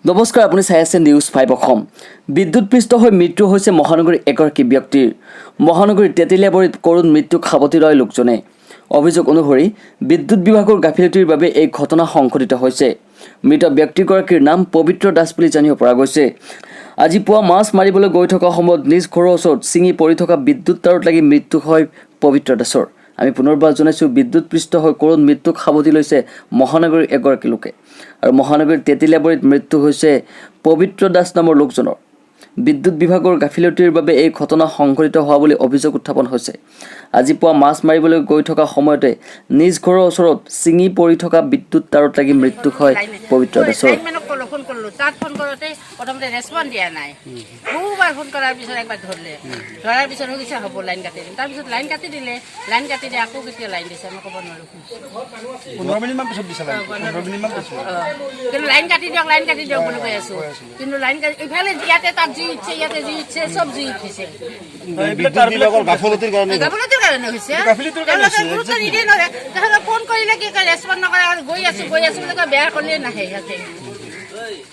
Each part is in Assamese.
নমস্কাৰ, আপুনি চাই আছে নিউজ 5 অসম। বিদ্যুৎপৃষ্ট হৈ মৃত্যু হৈছে মহানগৰীৰ এগৰাকী ব্যক্তিৰ। মহানগৰীৰ তেতেলীয়াবৰীত কৰুণ মৃত্যুক সাৱটি লয় লোকজনে। অভিযোগ অনুসৰি বিদ্যুৎ বিভাগৰ গাফিলতিৰ বাবে এই ঘটনা সংঘটিত হৈছে। মৃত ব্যক্তিগৰাকীৰ নাম পবিত্ৰ দাস বুলি জানিব পৰা গৈছে। আজি পুৱা মাছ মাৰিবলৈ গৈ থকা সময়ত নিজ ঘৰৰ ওচৰত ছিঙি পৰি থকা বিদ্যুৎ তাঁৰত লাগি মৃত্যু হয় পবিত্ৰ দাসৰ। আমি পুনৰবাৰ জনাইছোঁ, বিদ্যুৎপৃষ্ট হৈ কৰুণ মৃত্যুক সাৱটি লৈছে মহানগৰীৰ এগৰাকী লোকে আৰু মহানগৰীৰ তেতেলীয়াবৰীত মৃত্যু হৈছে পবিত্ৰ দাস নামৰ লোকজনৰ। বিদ্যুৎ বিভাগৰ গাফিলতিৰ বাবে এই ঘটনা সংঘটিত হোৱা বুলি অভিযোগ উত্থাপন হৈছে। আজি পুৱা মাছ মাৰিবলৈ গৈ থকা সময়তে নিজ ঘৰৰ ওচৰত ছিঙি পৰি থকা বিদ্যুৎ তাঁৰত লাগি মৃত্যু হয় পবিত্ৰ দাসৰ। লাইনমেনক ক'লো, ফোন কৰিলোঁ। তাত ফোন কৰোঁতে প্ৰথমতে ৰেচপঞ্চ দিয়া নাই। বহুবাৰ ফোন কৰাৰ পিছত একবাৰ ধৰিলে। ধৰাৰ পিছত সুধিছে, হ'ব, লাইন কাটি দিম। তাৰপিছত লাইন কাটি দিলে। লাইন কাটি দিয়ে আকৌ কেতিয়া লাইন দিছে, মই ক'ব নোৱাৰোঁ। 15 মিনিটমান পিছত দিছে লাইন, 15 মিনিটমান পিছত। অঁ, কিন্তু লাইন কাটি দিয়ক, লাইন কাটি দিয়ক বুলি কৈ আছোঁ। কিন্তু লাইন কাটি ইফালে ইয়াতে তাত জুই উঠিছে, ইয়াতে জুই উঠিছে, চব জুই উঠিছে। এইবিলাক বিদ্যুৎ তাঁৰবিলাক বিভাগৰ গাফলতিৰ কাৰণে। গাফলতিৰ কাৰণে হৈছে। গাফিলতিৰ কাৰণে তেওঁলোকে হৈছে, গুৰুত্ব নিদিয়ে নহয়। তেখেতক ফোন কৰিলে কি কয়, ৰেচপঞ্চ নকৰে আৰু গৈ আছোঁ, গৈ আছোঁ বুলি কয়। বেয়া কৰিলে নাহে সিহঁতে।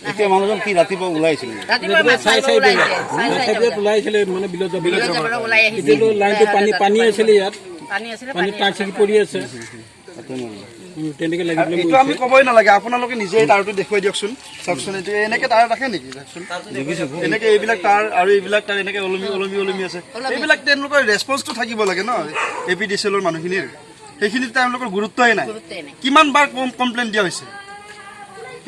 এতিয়া মানুহজন কি ৰাতিপুৱা ওলাইছিল? ৰাতিপুৱা মাছ মাৰিব ওলাইছে, চাৰে চাৰিটা বজাত। ওলাইছিলে মানে বিলত যাব। বিলত যাবলৈ ওলাই আহিছে। এতিয়াতো লাইনটো পানী আছিলে ইয়াত। পানী আছিলে। পানী তাঁৰ ছিগি পৰি আছে। তেনেকে লাগি পেলাই এইটো আমি ক'বই নালাগে, আপোনালোকে নিজে এই তাঁৰটো দেখুৱাই দিয়কচোন। চাওকচোন, এইটো এনেকে তাঁৰ ৰাখে নেকি? চাওকচোন, এনেকে এইবিলাক তাঁৰ আৰু এইবিলাক তাঁৰ এনেকে ওলমি ওলমি ওলমি আছে। এইবিলাক তেওঁলোকৰ ৰেচপন্সটো থাকিব লাগে ন এপিডিচিএলৰ মানুহখিনিৰ। সেইখিনিত তেওঁলোকৰ গুৰুত্বই নাই। গুৰুত্বই নাই। কিমান বাৰ কমপ্লেইন দিয়া হৈছে,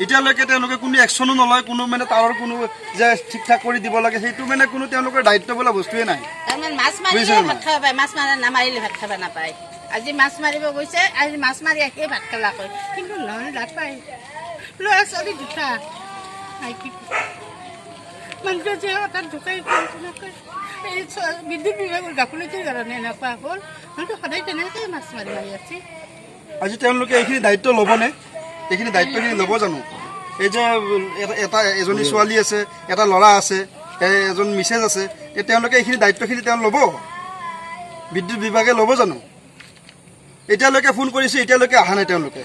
এতিয়ালৈকে তেওঁলোকে কোনো একশ্যনো নলয়। কোনো মানে তাঁৰৰ কোনো যে ঠিক ঠাক কৰি দিব লাগে, সেইটো মানে কোনো তেওঁলোকৰ দায়িত্ব বোলা বস্তুৱে নাই। তাৰমানে মাছ মাৰিলে বুজিছে ভাত নাই? খাব পায়, মাছ মাৰা নামাৰিলে ভাত খাব নাপায়। আজি মাছ মাৰিব গৈছে, আজি মাছ মাৰি আহিয়ে ভাত খালা কয়, কিন্তু নহয়, নাপায়। ল'ৰা ছোৱালী দুটা, মাইকী মানুহটো যে হঠাৎ ঢুকাই গ'ল তেনেকৈ। এই বিদ্যুৎ বিভাগৰ গাফিলতিৰ কাৰণে এনেকুৱা হ'ল। নহ'লে সদায় তেনেকৈ মাছ মাৰি মাৰি আছে। আজি তেওঁলোকে এইখিনি দায়িত্ব ল'বনে? এইখিনি দায়িত্বখিনি ল'ব জানো? এই যে এটা এজনী ছোৱালী আছে, এটা ল'ৰা আছে, এজন মিছেছ আছে, এই তেওঁলোকে এইখিনি দায়িত্বখিনি তেওঁ ল'ব? বিদ্যুৎ বিভাগে ল'ব জানো? এতিয়ালৈকে ফোন কৰিছে, এতিয়ালৈকে অহা নাই তেওঁলোকে।